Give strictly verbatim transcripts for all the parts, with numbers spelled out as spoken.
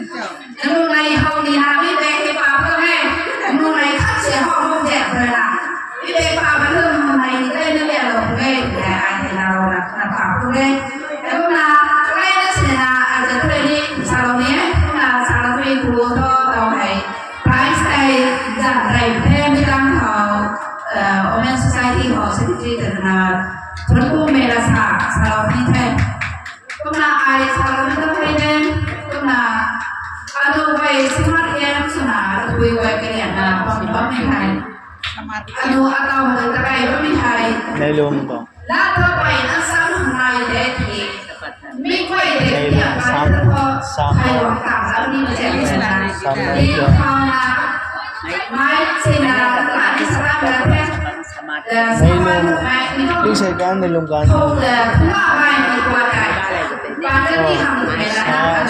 Nunc nei how ni na mi pe ke pa ko he. Nunc nei khat se how mo je pe na. Mi pe pa ba nunc nei ni kai na le lo pe. Ai na lo na na pa ko he. Nunc na kai na se na a je pe ni sa lo ni. Nunc na sa lo ni ku to to he. Prize kai zan rei pe mi lang how. Women Society ho secretary na. Thun ku me la sa sa lo ni the. Kumna ai salou ni ta hei ne, kumna anu guay smart game swna tabui guay karian na bam bam ni hei. Anu atau mei ta kai bam ni hei. Neilung bam. La ta pai na sam nai de ki. Mi guay de ki a pai ta tho. Sam. Hai wang ta la ni ma je ni na. Sam nai de. Ni khou na. Mai si na la ni sa la de. Neilung, ping sei kan neilung kan. Sa,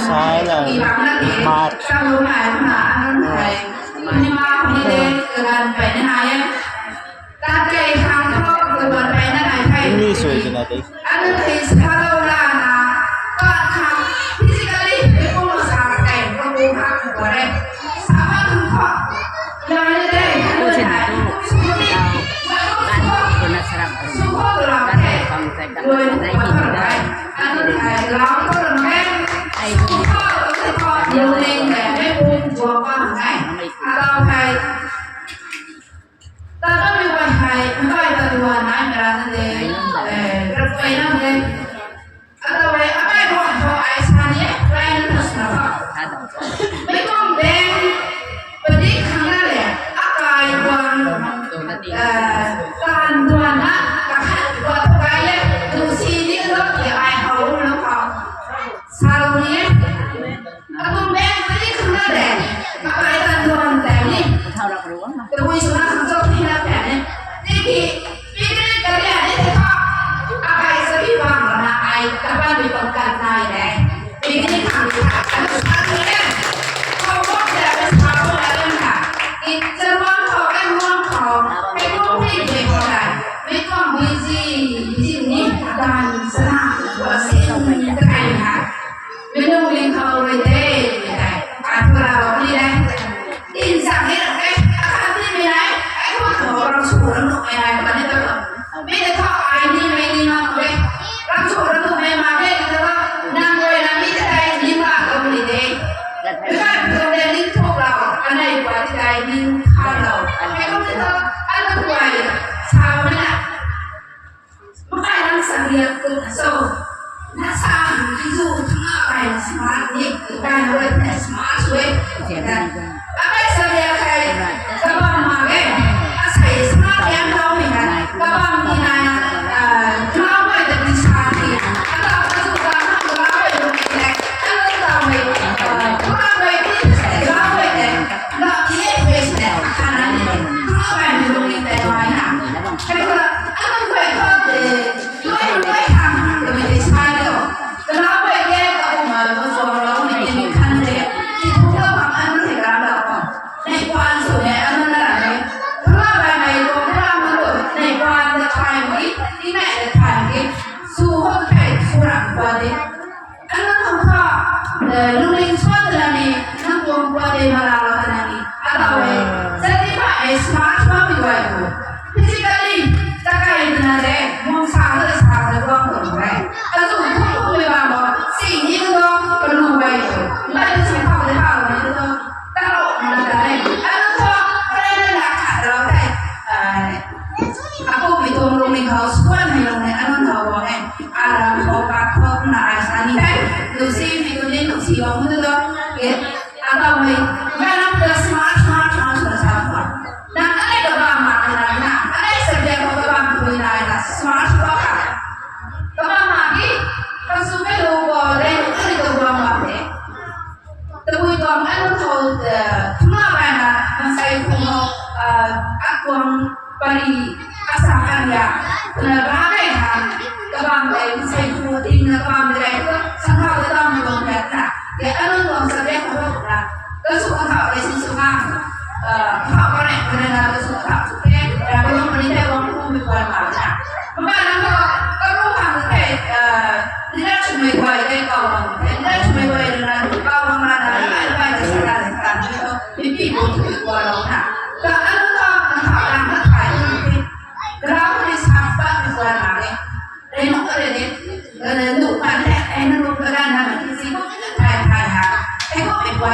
sa la, mat. Ni sui tina tei. Ata wei akai guang khou ai sa ni e, line na sa ba. Mei tuang bang padik khang na le, akai guang, eh, tan duan na, kakhat gua tu kai e, tu si ni lo ki ai hou lo khou. Sa lo ni e. Atuang bang padik khang na le, akai tan duan tei ni. Tabui swna khang cho thina tei ni. Tiki, Picnic karian ni the tho. Akai sabi bam na ai kapan bi pang kan nai de. Picnic khang ni tha. Anu sa ni e. Khou bok de anu sa bok anu tha. Ki charuang khou, kanuang khou. Kanuang ni de khou nai. Mei tuang busy, busy ni. Adan sana. Wa sin kai ha. Mei nung ling khou rui de. Ai pura lo ni de. Din sa ni de. Akan ni mei nai. Ai khou khou ram su ram nung mei nai. Kani ta lo. Mi de tho ai ni mei ni ma kwe. Ram su ram tu mei ma kwe ni ta lo. Nang kwe na mi de tai ni ma kong ni de. Mi ka tu de ni thok lo. Anei kwa de tai ni kha lo. Kei kong ni ta lo. An tu ai. Sa mi na. Makai lam sa riak tu na so. Na sa ki zu thang ai smart ni. Kai na wei smart wei. Akai sa ria kai, kabam mak e. Asei smart liang tau mei na. Kabam ni na, ah, tau mei ta ni sa ni. Ata ka zu ka na tau mei lu ni na. Ata tau mei, ah, tau mei ni sa tau mei na. Na ye mei sa na. Kana ni. Tau mei ni lu ni na. Kai ko, ata kai ko de. Luai luai khang khang ta mei tei sa lo. Kana bai ke ka kum a lo suang lo ni tei mi khan de. Ti thu ka bang an the ka lo ko. Nei kwan su ne an na ra ne. Thula bai mei ko thula ma ko. Nei kwan da thai mi, ti mei da thai mi. Su ho thai su ra kwa de. An na thang kha. Lungning suan ta na ni, nang kung kwa de ma la lo ta na ni. Ata wei. Sa ti ma ei smart ma mi wai ko. Physically, ta kai na de, mong sa ta sa ta guang ta mo re. Ka zu thu thu mei bam bo, si ni ko do, ka lu wei. Lai ta si khou de ha ni ko do, ta lo na ta re. Anu thu, pray na na kha ta lo te. Ah, aku mi tuang lungning khou, suan hei lungning, anu thau bo ne. Aram khou, pak khou, na ai sa ni te. Lu si, mi tu ni, lu si bam tu do. Ke, Ata mei, mei na pla smart, smart, smart, smart, smart. Na, anei kabam mak na, na, anei subject khou kabam tui na, na, smart, smart ka. Kabam mak ki, kasu mei lu bo, le, anei kabam mak the. Tabui tuang anu khou, eh, thuna bai na, mansei khou, eh, atuang Pari, asa kan ya, na ba kai ha, kabam kai, sai ku, ting na kabam kai, ko, sa thau da dam na bam kai na, ya anu tuang sa bek ko na, ka su ka thau kai si su ha, ah, thau ka ne, ka ne na, ka su ka thau su ke, ya ka lu mani te wang ku mi kuan ma na. Maka na ko, ka lu ha kai, ah, ni na chu mei kuai kai ka wang, ni na chu mei kuai na, ka wang na na,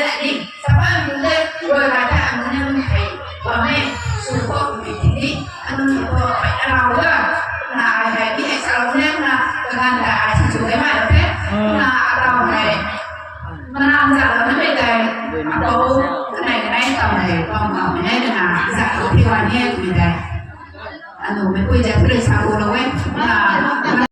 na ni, sa pa lu de, rui ra ta ang ne mun hei, bam e, su ko mi ti ni, anu ni ko, pai na rau ga, na ai hei, ni hei sa rau ne na, kagan ta ai si su de ma de, na rau hei, mana za rau na me tai, ko, kanei kanei tau hei, bam bam ne na, za rau ti wa ne, mi tai. Anu mei pui jat pui sa ko rau e, na,